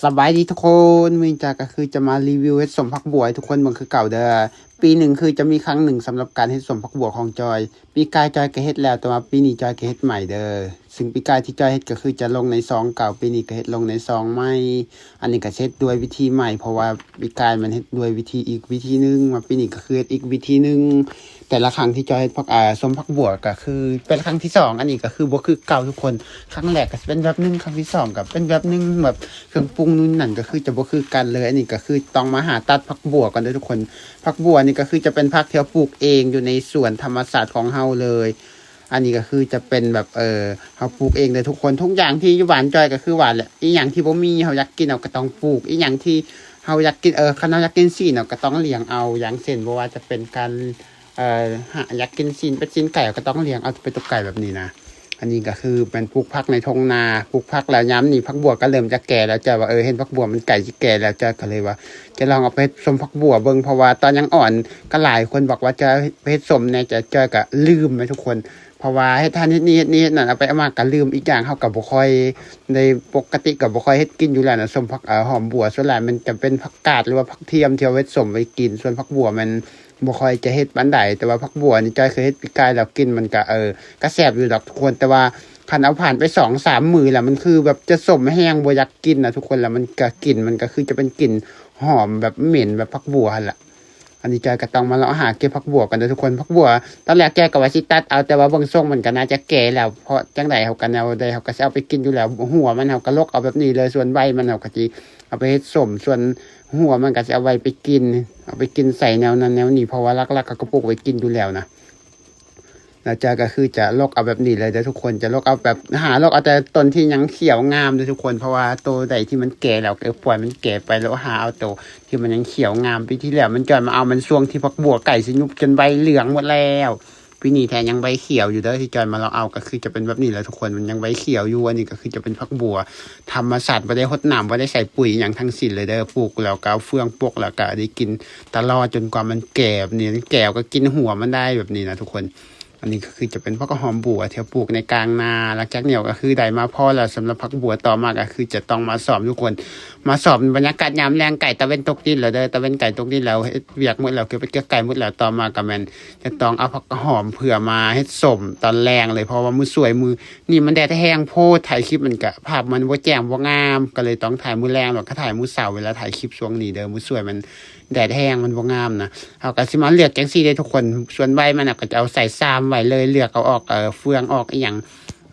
ສະບາຍດີທຸກຄົນ, ມື້ນີ້ຈອຍກໍຄືຈະມາຣີວິວເຮັດສົ້ມຜັກບົ່ວໃຫ້ທຸກຄົນເບິ່ງຄືເກົ່າເດີ. ປີໜຶ່ງຄືຈະມີຄັ້ງໜຶ່ງສຳລັບການເຮັດສົ້ມຜັກບົ່ວຂອງຈອຍ. ປີກາຍຈອຍກໍເຮັດແລ້ວ, ແຕ່ວ່າປີນີ້ຈອຍກໍເຮັດໃໝ່ເດີ. ຊຶ່ງປີກາຍທີ່ຈອຍເຮັດກໍຄືຈະລົງໃນຊອງເກົ່າ, ປີນີ້ກໍເຮັດລົງໃນຊອງໃໝ່. ອັນນີ້ກໍເຮັດດ້ວຍວິທີໃໝ່, ເພາະວ່າປີກາຍມັນເຮັດດ້ວຍວິທີອີກວິທີໜຶ່ງ, ມາປີນີ້ກໍຄືເຮັດອີກວິທີໜຶ່ງ. ແຕ່ລະຄັ້ງທີ່ຈອຍເຮັດຜັກ ເອີ ສົ້ມຜັກບົ່ວກໍຄືເປັນຄັ້ງທີສອງ. ອັນນີ້ກໍຄືບໍ່ຄືເກົ່າທຸກຄົນ, ຄັ້ງແລກກໍຊິເປັນແບບໜຶ່ງ, ຄັ້ງທີສອງກໍເປັນແບບໜຶ່ງ, ແບບເຄື່ອງປຸງນູ່ນນັ້ນກໍຄືຈະບໍ່ຄືກັນເລີຍ. ອັນນີ້ກໍຄືຕ້ອງມາຫາຕັດຜັກບົ່ວກ່ອນເດີທຸກຄົນ. ຜັກບົ່ວນີ້ກໍຄືຈະເປັນຜັກທີ່ເຮົາປູກເອງຢູ່ໃນສວນທຳມະຊາດຂອງເຮົາເລີຍ. ອັນນີ້ກໍຄືຈະເປັນແບບ ເອີ ເຮົາປູກເອງເດີທຸກຄົນ. ທຸກຢ່າງທີ່ຢູ່ບ້ານຈອຍກໍຄືວ່າແຫຼະ, ອີ່ຫຍັງທີ່ບໍ່ມີເຮົາຢາກກິນເຮົາກໍຕ້ອງປູກ, ອີ່ຫຍັງທີ່ເຮົາຢາກກິນ ເອີ ຄັນເຮົາຢາກກິນຊີ້ນເຮົາກໍຕ້ອງລ້ຽງເອົາ. ຢ່າງເຊັ່ນ ບໍ່ວ່າຈະເປັນການ ເອີ ຫາ ຢາກກິນຊີ້ນເປັດຊີ້ນໄກ່ ເຮົາກໍຕ້ອງລ້ຽງເອົາເປັດເອົາໄກ່ແບບນີ້ນະ. ອັນນີ້ກໍຄືແມ່ນປູກຜັກໃນທົ່ງນາ, ປູກຜັກແລ້ວຍາມນີ້ຜັກບົ່ວກໍເລີ່ມຈະແກ່ແລ້ວ. ຈອຍວ່າ ເອີ ເຫັນຜັກບົ່ວມັນໃກ້ຊິແກ່ແລ້ວ, ຈອຍກໍເລີຍວ່າຈະລອງເອົາໄປເຮັດສົ້ມຜັກບົ່ວເບິ່ງ, ເພາະວ່າຕອນຍັງອ່ອນກໍຫຼາຍຄົນບອກວ່າຈະເຮັດສົ້ມແດ່, ແຕ່ຈອຍກໍລືມແຫຼະທຸກຄົນ. ເພາະວ່າເຮັດຫັ້ນເຮັດນີ້ເຮັດນີ້ເຮັດນັ້ນ ເອົາໄປເອົາມາກໍລືມ. ອີກຢ່າງເຮົາກໍບໍ່ຄ່ອຍໄດ້ ປົກກະຕິກໍບໍ່ຄ່ອຍເຮັດກິນຢູ່ແລ້ວນະ ສົ້ມຜັກ ເອີ ຫອມບົ່ວ. ສ່ວນຫຼາຍມັນຈະເປັນຜັກກາດ ຫຼືວ່າຜັກທຽມທີ່ເຮົາເຮັດສົ້ມໄວ້ກິນ, ສ່ວນຜັກບົ່ວມັນບໍ່ຄ່ອຍຈະເຮັດປານໃດ. ແຕ່ວ່າຜັກບົ່ວນີ້ຈອຍເຄີຍເຮັດປີກາຍແລ້ວກິນ, ມັນກໍ ເອີ ກໍແຊບຢູ່ດອກທຸກຄົນ. ແຕ່ວ່າຄັນເອົາຜ່ານໄປສອງສາມມື້ແລ້ວ ມັນຄືແບບຈະສົ້ມແຮງ ບໍ່ຢາກກິນນະທຸກຄົນ. ແລ້ວມັນກໍ ກິ່ນມັນກໍຄືຈະເປັນກິ່ນຫອມແບບເໝັນແບບຜັກບົ່ວຫັ້ນລະ. ອັນນີ້ຈອຍກໍຕ້ອງມາເລາະຫາເກັບຜັກບົ່ວກ່ອນເດີທຸກຄົນ. ຜັກບົ່ວຕອນແລກຈອຍກໍວ່າຊິຕັດເອົາ, ແຕ່ວ່າເບິ່ງຊົງມັນກໍໜ້າຈະແກ່ແລ້ວ, ເພາະຈັ່ງໃດເຮົາກໍແນວໃດເຮົາກໍຊິເອົາໄປກິນຢູ່ແລ້ວ. ຫົວມັນເຮົາກໍຫຼົກເອົາແບບນີ້ເລີຍ, ສ່ວນໃບມັນເຮົາກໍຊິເອົາໄປເຮັດສົ້ມ, ສ່ວນຫົວມັນກໍຊິເອົາໄວ້ໄປກິນ, ເອົາໄປກິນໃສ່ແນວນັ້ນແນວນີ້, ເພາະວ່າຫຼັກໆເຂົາກໍປູກໄວ້ກິນຢູ່ແລ້ວນະ. ແລ້ວຈອຍກໍຄືຈະຫຼົກເອົາແບບນີ້ເລີຍເດີທຸກຄົນ, ຈະຫຼົກເອົາແບບ ຫາຫຼົກເອົາແຕ່ຕົ້ນທີ່ຍັງຂຽວງາມເດີທຸກຄົນ, ເພາະວ່າໂຕໃດທີ່ມັນແກ່ແລ້ວກໍປ່ອຍມັນແກ່ໄປ, ແລ້ວຫາເອົາໂຕທີ່ມັນຍັງຂຽວງາມ. ປີທີ່ແລ້ວມັນຈອຍມາເອົາມັນຊ່ວງທີ່ຜັກບົ່ວໃກ້ຊິຫຍຸບຈົນໃບເຫຼືອງໝົດແລ້ວ, ປີນີ້ແທ້ຍັງໃບຂຽວຢູ່ເດີ. ທີ່ຈອຍມາເລາະເອົາກໍຄືຈະເປັນແບບນີ້ແຫຼະທຸກຄົນ, ມັນຍັງໃບຂຽວຢູ່. ອັນນີ້ກໍຄືຈະເປັນຜັກບົ່ວທຳມະຊາດ, ບໍ່ໄດ້ຫົດນ້ຳ ບໍ່ໄດ້ໃສ່ປຸ໋ຍອີ່ຫຍັງທັງສິ້ນເລີຍເດີ. ປູກແລ້ວກໍເອົາເຟືອງປົກ ແລ້ວກໍໄດ້ກິນຕະຫຼອດຈົນກວ່າມັນແກ່ແບບນີ້, ແກ່ກໍກິນຫົວມັນໄດ້ແບບນີ້ນະທຸກຄົນ. ອັນນີ້ກໍຄືຈະເປັນຜັກຫອມບົ່ວທີ່ເຮົາປູກໃນກາງນາ. ຫຼັງຈາກນີ້ກໍຄືໄດ້ມາພໍແລ້ວສຳລັບຜັກບົ່ວ, ຕໍ່ມາກໍຄືຈະຕ້ອງມາຊອມທຸກຄົນ, ມາຊອມບັນຍາກາດຍາມແລງ. ໃກ້ຕາເວັນຕົກດິນແລ້ວເດີ, ຕາເວັນໃກ້ຕົກດິນແລ້ວ, ເຮັດວຽກໝົດແລ້ວ, ເກັບເກັບໄກ່ໝົດແລ້ວ, ຕໍ່ມາກໍແມ່ນຈະຕ້ອງເອົາຜັກຫອມເພື່ອມາເຮັດສົ້ມຕອນແລງເລີຍ, ເພາະວ່າມື້ສວຍມື້ນີ້ມັນແດດແຮງໂພດ, ຖ່າຍຄລິບມັນກໍ ພາບມັນບໍ່ແຈ້ງບໍ່ງາມ, ກໍເລີຍຕ້ອງຖ່າຍມື້ແລງ ແລ້ວກໍຖ່າຍມື້ເຊົ້າ. ເວລາຖ່າຍຄລິບຊ່ວງນີ້ເດີ, ມື້ສວຍມັນ ແດດແຮງມັນບໍ່ງາມນະ. ເຮົາກໍຊິມາເລືອກຈັ່ງຊີ້ເດ້ທຸກຄົນ, ສ່ວນໃບມັນເຮົາກໍຈະເອົາໃສ່ຊາມໄວ້ເລີຍ, ເລືອກເອົາອອກ ເອີ ເຟືອງອອກອີ່ຫຍັ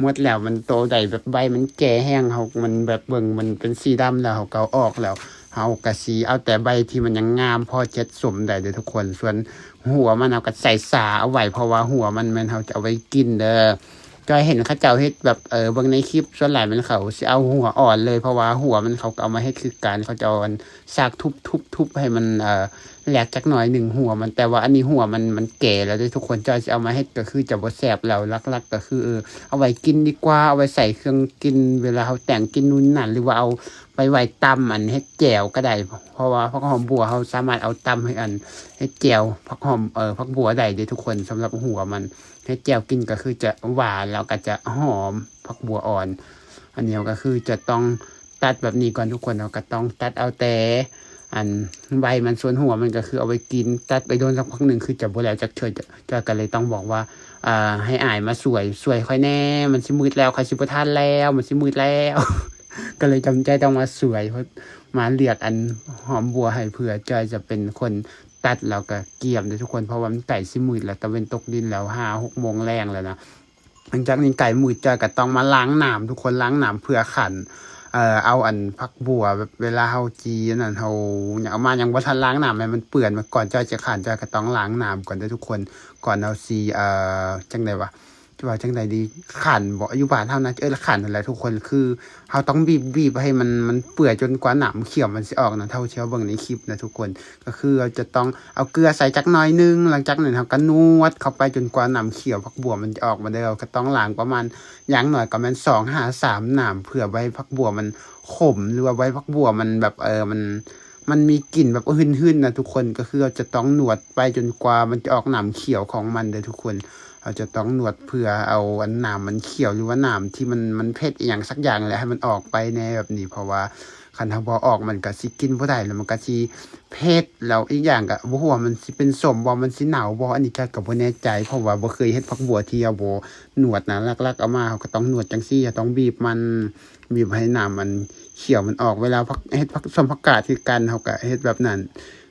ງໝົດແລ້ວ. ມັນໂຕໃດແບບໃບມັນແກ່ແຮງ, ເຮົາ ມັນແບບເບິ່ງມັນເປັນສີດຳແລ້ວ ເຮົາກໍເອົາອອກແລ້ວ. ເຮົາກໍຊິເອົາແຕ່ໃບທີ່ມັນຍັງງາມພໍເຮັດສົ້ມໄດ້ເດີທຸກຄົນ. ສ່ວນຫົວມັນເຮົາກໍໃສ່ສາເອົາໄວ້, ເພາະວ່າຫົວມັນແມ່ນເຮົາຈະເອົາໄວ້ກິນເດີ. ຈອຍເຫັນເຂົາເຈົ້າເຮັດແບບ ເອີ ເບິ່ງໃນຄລິບ, ສ່ວນຫຼາຍແມ່ນເຂົາຊິເອົາຫົວອ່ອນເລີຍ, ເພາະວ່າຫົວມັນເຂົາກໍເອົາມາເຮັດຄືກັນ, ເຂົາເຈົ້າເອົາອັນ ສາກທຸບໆໆ ໃຫ້ມັນ ເອີ ແຫຼກຈັກໜ້ອຍໜຶ່ງຫົວມັນ. ແຕ່ວ່າອັນນີ້ຫົວມັນ ມັນແກ່ແລ້ວເດ້ທຸກຄົນ, ຈອຍຊິເອົາມາເຮັດກໍຄືຈະບໍ່ແຊບແລ້ວ. ຫຼັກໆກໍຄື ເອີ ເອົາໄວ້ກິນດີກວ່າ, ເອົາໄວ້ໃສ່ເຄື່ອງກິນເວລາເຮົາແຕ່ງກິນນູ່ນນັ້ນ, ຫຼືວ່າເອົາໄປໄວ້ຕຳອັນເຮັດແຈ່ວກໍໄດ້, ເພາະວ່າຜັກຫອມບົ່ວເຮົາສາມາດເອົາຕຳໃຫ້ອັນເຮັດແຈ່ວຜັກຫອມ ເອີ ຜັກບົ່ວໄດ້ເດ້ທຸກຄົນ. ສຳລັບຫົວມັນ ເຮັດແຈ່ວກິນກໍຄືຈະຫວານ ແລ້ວກໍຈະຫອມຜັກບົ່ວອ່ອນ. ອັນນີ້ເຮົາກໍຄືຈະຕ້ອງຕັດແບບນີ້ກ່ອນທຸກຄົນ, ເຮົາກໍຕ້ອງຕັດເອົາແຕ່ອັນໃບມັນ, ສ່ວນຫົວມັນກໍຄືເອົາໄວ້ກິນ. ຕັດໄປໂດນສັກພັກໜຶ່ງຄືຈະບໍ່ແລ້ວຈັກເທື່ອ, ຈອຍກໍເລີຍຕ້ອງບອກວ່າ ອ່າ ໃຫ້ອ້າຍມາຊ່ວຍ, ຊ່ວຍຂ້ອຍແດ່, ມັນຊິມືດແລ້ວ, ຂ້ອຍຊິບໍ່ທັນແລ້ວ, ມັນຊິມືດແລ້ວ. ກໍເລີຍຈຳໃຈຕ້ອງມາຊ່ວຍ, ມາເລືອກອັນຫອມບົ່ວໃຫ້ ເພື່ອຈອຍຈະເປັນຄົນຕັດ ແລ້ວກໍກຽມເດ້ທຸກຄົນ, ເພາະວ່າມັນໃກ້ຊິມືດແລ້ວ, ຕາເວັນຕົກດິນແລ້ວ, ຫ້າຫົກໂມງແລງແລ້ວນະ. ຫຼັງຈາກນີ້ໄກ່ມືດ ຈອຍກໍຕ້ອງມາລ້າງນ້ຳທຸກຄົນ, ລ້າງນ້ຳເພື່ອຂັນ ເອີ ເອົາອັນຜັກບົ່ວ. ແບບເວລາເຮົາຈີ່ອັນນັ້ນ ເຮົາຍັງເອົາມາ ຍັງບໍ່ທັນລ້າງນ້ຳໃຫ້ມັນເປື້ອນ. ກ່ອນຈອຍຈະຂັນ ຈອຍກໍຕ້ອງລ້າງນ້ຳກ່ອນເດີທຸກຄົນ, ກ່ອນເຮົາຊິ ເອີ ຈັ່ງໃດວະ ຈະວ່າຈັ່ງໃດດີ ຂັນບໍ ຢູ່ບ້ານເຮົານະ ເອີ້ນຂັນຫັ້ນແຫຼະທຸກຄົນ. ຄືເຮົາຕ້ອງບີບໆໃຫ້ມັນ ມັນເປື່ອຍຈົນກວ່ານ້ຳຂຽວມັນຊິອອກນະ, ເທົ່າທີ່ເຮົາເບິ່ງໃນຄລິບນະທຸກຄົນ. ກໍຄືເຮົາຈະຕ້ອງເອົາເກືອໃສ່ຈັກໜ້ອຍໜຶ່ງ, ຫຼັງຈາກນັ້ນເຮົາກໍນວດເຂົ້າໄປຈົນກວ່ານ້ຳຂຽວຜັກບົ່ວມັນຈະອອກມາເດີ. ເຮົາກໍຕ້ອງລ້າງປະມານ ຢ່າງໜ້ອຍກໍແມ່ນສອງຫາສາມນ້ຳ ເພື່ອບໍ່ໃຫ້ຜັກບົ່ວມັນຂົມ ຫຼືວ່າບໍ່ໃຫ້ຜັກບົ່ວມັນແບບ ເອີ ມັນ ມັນມີກິ່ນແບບຫຶ່ນໆນະທຸກຄົນ. ກໍຄືເຮົາຈະຕ້ອງນວດໄປຈົນກວ່າມັນຈະອອກນ້ຳຂຽວຂອງມັນເດີທຸກຄົນ. ເຮົາຈະຕ້ອງນວດເພື່ອເອົາອັນນ້ຳມັນຂຽວ ຫຼືວ່ານ້ຳທີ່ມັນ ມັນເຜັດອີ່ຫຍັງສັກຢ່າງແຫຼະ ໃຫ້ມັນອອກໄປແດ່ແບບນີ້. ເພາະວ່າ ຄັນເຮົາບໍ່ເອົາອອກມັນກໍຊິກິນບໍ່ໄດ້ ແລ້ວມັນກໍຊິເຜັດ ແລ້ວອີກຢ່າງກໍບໍ່ຮູ້ວ່າມັນຊິເປັນສົ້ມບໍ່ ມັນຊິເນົ່າບໍ່ ອັນນີ້ຈອຍກໍບໍ່ແນ່ໃຈ ເພາະວ່າບໍ່ເຄີຍເຮັດຜັກບົວເທື່ອ ບໍ່ ໜວດນະ ຫຼັກໆເອົາມາ ເຮົາກໍຕ້ອງໜວດຈັ່ງຊີ້ ເຮົາຕ້ອງບີບມັນ ບີບໃຫ້ນ້ຳມັນຂຽວມັນອອກ ເວລາຜັກ ເຮັດຜັກ ສົ້ມຜັກກາດຄືກັນ ເຮົາກໍເຮັດແບບນັ້ນ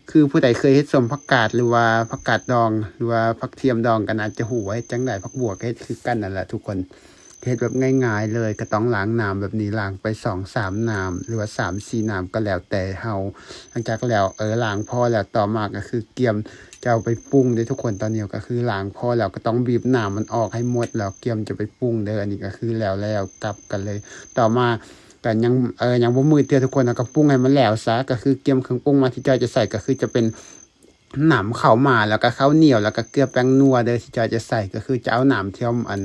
ຄືຜູ້ໃດເຄີຍເຮັດສົ້ມຜັກກາດ ຫຼືວ່າຜັກກາດດອງ ຫຼືວ່າຜັກທຽມດອງ ກໍໜ້າຈະຮູ້ວ່າເຮັດຈັ່ງໃດ ຜັກບົວກໍເຮັດຄືກັນນັ້ນແຫຼະທຸກຄົນ ເຮັດແບບງ່າຍໆເລີຍ ກໍຕ້ອງລ້າງນ້ຳແບບນີ້ ລ້າງໄປສອງສາມນ້ຳ ຫຼືວ່າສາມສີ່ນ້ຳ ກໍແລ້ວແຕ່ເຮົາ ຫຼັງຈາກແລ້ວ ເອີ ລ້າງພໍແລ້ວ ຕໍ່ມາກໍຄືກຽມຈະເອົາໄປປຸງເດ້ທຸກຄົນ ຕອນນີ້ກໍຄືລ້າງພໍແລ້ວ ກໍຕ້ອງບີບນ້ຳມັນອອກໃຫ້ໝົດແລ້ວ ກຽມຈະໄປປຸງເດີ ອັນນີ້ກໍຄືແລ້ວແລ້ວກັບກັນເລີຍ ຕໍ່ມາ ກໍຍັງ ເອີ ຍັງບໍ່ມືດເທື່ອທຸກຄົນ ເຮົາກໍປຸງໃຫ້ມັນແລ້ວຊະ ກໍຄືກຽມເຄື່ອງປຸງມາ ທີ່ຈອຍຈະໃສ່ກໍຄືຈະເປັນນ້ຳເຂົ້າໝາ ແລ້ວກໍເຂົ້າໜຽວ ແລ້ວກໍເກືອແປ້ງນົວເດີ ທີ່ຈອຍຈະໃສ່ ກໍຄືຈະເອົານ້ຳທີ່ເຮົາ ອັນ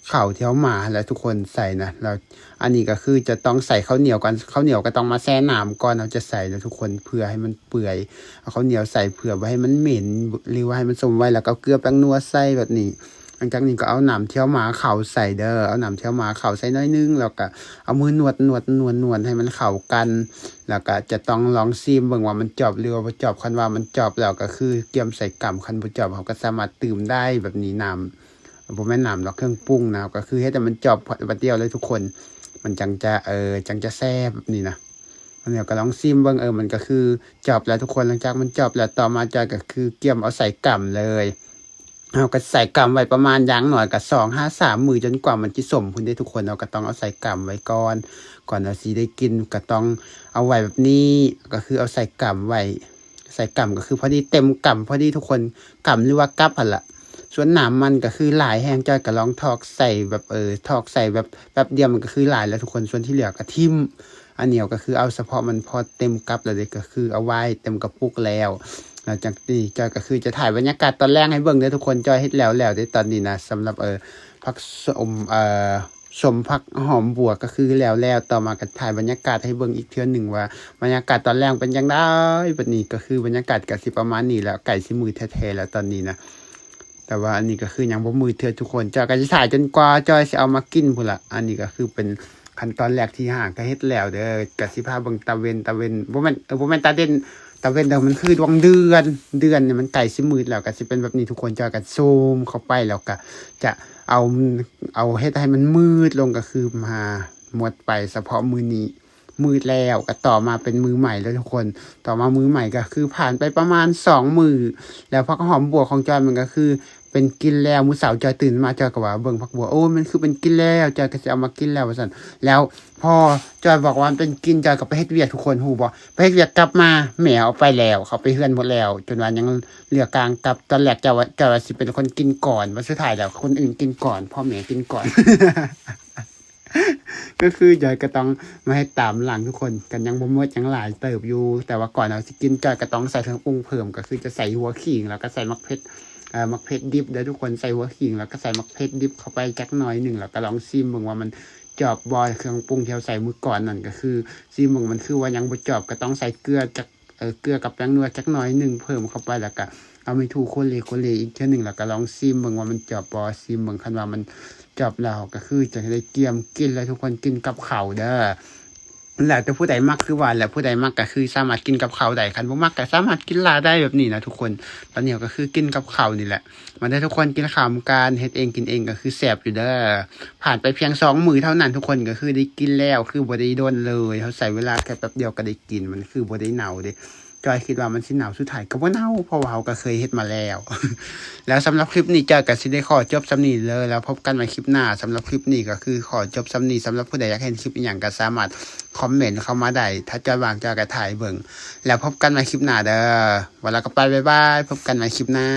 ເຂົ້າທີ່ເຮົາໝາຫັ້ນແຫຼະທຸກຄົນໃສ່ນະ ແລ້ວອັນນີ້ກໍຄືຈະຕ້ອງໃສ່ເຂົ້າໜຽວກ່ອນ ເຂົ້າໜຽວກໍຕ້ອງມາແຊ່ນ້ຳກ່ອນ ເຮົາຈະໃສ່ນະທຸກຄົນ ເພື່ອໃຫ້ມັນເປື່ອຍ ເອົາເຂົ້າໜຽວໃສ່ເພື່ອບໍ່ໃຫ້ມັນເໝັນ ຫຼືວ່າໃຫ້ມັນສົ້ມໄວ ແລ້ວກໍເກືອແປ້ງນົວໃສ່ແບບນີ້ ຫຼັງຈາກນີ້ກໍເອົານ້ຳທີ່ເຮົາໝາເຂົ້າໃສ່ເດີ ເອົານ້ຳທີ່ເຮົາໝາເຂົ້າໃສ່ໜ້ອຍໜຶ່ງ ແລ້ວກໍເອົາມືນວດໆ ນວດໆໃຫ້ມັນເຂົ້າກັນ ແລ້ວກໍຈະຕ້ອງລອງຊີມເບິ່ງວ່າມັນຈອບ ຫຼືວ່າບໍ່ຈອບ ຄັນວ່າມັນຈອບແລ້ວກໍຄືກຽມໃສ່ກຳ ຄັນບໍ່ຈອບເຮົາກໍສາມາດຕື່ມໄດ້ແບບນີ້ ນ້ຳ ບໍ່ແມ່ນນ້ຳດອກ ເຄື່ອງປຸງນະ ກໍຄືເຮັດໃຫ້ມັນຈອບບັດດຽວເລີຍທຸກຄົນ ມັນຈັ່ງຈະ ເອີ ຈັ່ງຈະແຊບແບບນີ້ນະ ອັນນີ້ກໍລອງຊີມເບິ່ງ ເອີ ມັນກໍຄືຈອບແລ້ວທຸກຄົນ ຫຼັງຈາກມັນຈອບແລ້ວ ຕໍ່ມາຈອຍກໍຄືກຽມເອົາໃສ່ກຳເລີຍ ເຮົາກໍໃສ່ກຳໄວ້ປະມານຢ່າງໜ້ອຍກໍສອງຫາສາມມື້ ຈົນກວ່າມັນຊິສົ້ມພຸ້ນເດ້ທຸກຄົນ ເຮົາກໍຕ້ອງເອົາໃສ່ກຳໄວ້ກ່ອນ ກ່ອນເຮົາຊິໄດ້ກິນ ກໍຕ້ອງເອົາໄວ້ແບບນີ້ ກໍຄືເອົາໃສ່ກຳໄວ້ ໃສ່ກຳກໍຄືພໍດີເຕັມກຳພໍດີທຸກຄົນ ກຳ ຫຼືວ່າກັບຫັ້ນລະ ສ່ວນນ້ຳມັນກໍຄືຫຼາຍແຮງ ຈອຍກໍລອງຖອກໃສ່ແບບ ເອີ ຖອກໃສ່ແບບແປັບດຽວ ມັນກໍຄືຫຼາຍແລ້ວທຸກຄົນ ສ່ວນທີ່ເຫຼືອກໍຖິ້ມ ອັນນີ້ກໍຄືເອົາສະເພາະມັນພໍເຕັມກັບແລ້ວເດ້ ກໍຄືເອົາໄວ້ເຕັມກະປຸກແລ້ວ ຫຼັງຈາກນີ້ຈອຍກໍຄືຈະຖ່າຍບັນຍາກາດຕອນແລງໃຫ້ເບິ່ງເດີທຸກຄົນ ຈອຍເຮັດແລ້ວແລ້ວເດ້ຕອນນີ້ນະ ສຳລັບ ເອີ ຜັກສົ້ມ ເອີ ສົ້ມຜັກຫອມບົວກໍຄືແລ້ວແລ້ວ ຕໍ່ມາກໍຖ່າຍບັນຍາກາດໃຫ້ເບິ່ງອີກເທື່ອໜຶ່ງວ່າບັນຍາກາດຕອນແລງເປັນຈັ່ງໃດ ບັດນີ້ກໍຄືບັນຍາກາດກໍຊິປະມານນີ້ແຫຼະ ໃກ້ຊິມືດແທ້ໆແລ້ວຕອນນີ້ນະ ແຕ່ວ່າອັນນີ້ກໍຄືຍັງບໍ່ມືດເທື່ອທຸກຄົນ ຈອຍກໍຊິຖ່າຍຈົນກວ່າຈອຍຊິເອົາມາກິນພຸ້ນລະ ອັນນີ້ກໍຄືເປັນຂັ້ນຕອນແລກທີ່ຫ້າກໍເຮັດແລ້ວເດີ ກໍຊິພາເບິ່ງຕາເວັນ ຕາເວັນ ບໍ່ແມ່ນ ເອີ ບໍ່ແມ່ນຕາເວັນ ຕາເວັນເດີ ມັນຄືດວງເດືອນ ເດືອນນີ້ມັນໃກ້ຊິມືດແລ້ວ ກໍຊິເປັນແບບນີ້ທຸກຄົນ ຈອຍກໍຊູມເຂົ້າໄປ ແລ້ວກໍຈະເອົາ ເອົາເຮັດໃຫ້ມັນມືດລົງ ກໍຄືມາໝົດໄປສະເພາະມື້ນີ້ ມືດແລ້ວ ກໍຕໍ່ມາເປັນມື້ໃໝ່ເລີຍທຸກຄົນ ຕໍ່ມາມື້ໃໝ່ກໍຄືຜ່ານໄປປະມານສອງມື້ ແລ້ວຜັກຫອມບົວຂອງຈອຍມັນກໍຄືເປັນກິ່ນແລ້ວ ມື້ເຊົ້າຈອຍຕື່ນມາ ຈອຍກໍວ່າເບິ່ງຜັກບົວ ໂອ້ ມັນຄືເປັນກິ່ນແລ້ວ ຈອຍກໍຊິເອົາມາກິນແລ້ວວ່າຊັ້ນ ແລ້ວພໍຈອຍບອກວ່າມັນເປັນກິ່ນ ຈອຍກໍໄປເຮັດວຽກ ທຸກຄົນຮູ້ບໍ່ ໄປເຮັດວຽກກັບມາ ແມ່ເອົາໄປແລ້ວ ເຂົ້າໄປເຮືອນໝົດແລ້ວ ຈົນວ່າຍັງເຫຼືອກາງກັບ ຕອນແລກຈອຍວ່າ ຈອຍວ່າຊິເປັນຄົນກິນກ່ອນ ວ່າສຸດທ້າຍແລ້ວຄົນອື່ນກິນກ່ອນ ພໍ່ແມ່ກິນກ່ອນ ກໍຄືຈອຍກໍຕ້ອງມາເຮັດຕາມຫຼັງທຸກຄົນ ກໍຍັງບໍ່ໝົດ ຍັງຫຼາຍເຕີບຢູ່ ແຕ່ວ່າກ່ອນເຮົາຊິກິນ ຈອຍກໍຕ້ອງໃສ່ເຄື່ອງປຸງເພີ່ມ ກໍຄືຈະໃສ່ຫົວຂີງ ແລ້ວກໍໃສ່ໝາກເຜັດ ເອີ ໝາກເຜັດດິບເດີທຸກຄົນ ໃສ່ຫົວຂີງ ແລ້ວກໍໃສ່ໝາກເຜັດດິບເຂົ້າໄປຈັກໜ້ອຍໜຶ່ງ ແລ້ວກໍລອງຊີມເບິ່ງວ່າມັນຈອບບໍ່ ເຄື່ອງປຸງທີ່ເຮົາໃສ່ມື້ກ່ອນນັ້ນ ກໍຄືຊີມເບິ່ງມັນຄືວ່າຍັງບໍ່ຈອບ ກໍຕ້ອງໃສ່ເກືອຈັກ ເອີ ເກືອກັບແປ້ງນົວຈັກໜ້ອຍໜຶ່ງເພີ່ມເຂົ້າໄປ ແລ້ວກໍເອົາໄມ້ຖູໂຄເລໂຄເລອີກເທື່ອໜຶ່ງ ແລ້ວກໍລອງຊີມເບິ່ງວ່າມັນຈອບບໍ່ ຊີມເບິ່ງ ຄັນວ່າມັນຈອບແລ້ວ ກໍຄືຈະໄດ້ກຽມກິນແລ້ວທຸກຄົນ ກິນກັບເຂົ້າເດີ ແລ້ວແຕ່ຜູ້ໃດມັກ ຄືວ່າແຫຼະ ຜູ້ໃດມັກກໍຄືສາມາດກິນກັບເຂົ້າໄດ້ ຄັນບໍ່ມັກກໍສາມາດກິນລາໄດ້ແບບນີ້ນະທຸກຄົນ ຕອນນີ້ກໍຄືກິນກັບເຂົ້ານີ້ແຫຼະ ມາເດີທຸກຄົນ ກິນເຂົ້ານຳກັນ ເຮັດເອງກິນເອງກໍຄືແຊບຢູ່ເດີ ຜ່ານໄປພຽງສອງມື້ເທົ່ານັ້ນ ທຸກຄົນກໍຄືໄດ້ກິນແລ້ວ ຄືບໍ່ໄດ້ດົນເລີຍ ເຮົາໃຊ້ເວລາແຄ່ແປັບດຽວກໍໄດ້ກິນ ມັນຄືບໍ່ໄດ້ເນົ່າເດ້ ຈອຍຄິດວ່າມັນຊິເນົ່າ ສຸດທ້າຍກໍບໍ່ເນົ່າ ເພາະວ່າເຮົາກໍເຄີຍເຮັດມາແລ້ວ ແລ້ວສຳລັບຄລິບນີ້ ຈອຍກໍຊິໄດ້ຂໍຈົບສ່ຳນີ້ເລີຍ ແລ້ວພົບກັນໃໝ່ຄລິບໜ້າ ສຳລັບຄລິບນີ້ກໍຄືຂໍຈົບສ່ຳນີ້ ສຳລັບຜູ້ໃດຢາກເຫັນຄລິບອີ່ຫຍັງກໍສາມາດຄອມເມັນເຂົ້າມາໄດ້ ຖ້າຈອຍວ່າງຈອຍກໍຖ່າຍເບິ່ງ ແລ້ວພົບກັນໃໝ່ຄລິບໜ້າເດີ ວ່າແລ້ວກໍໄປ ບາຍບາຍ ພົບກັນໃໝ່ຄລິບໜ້າ.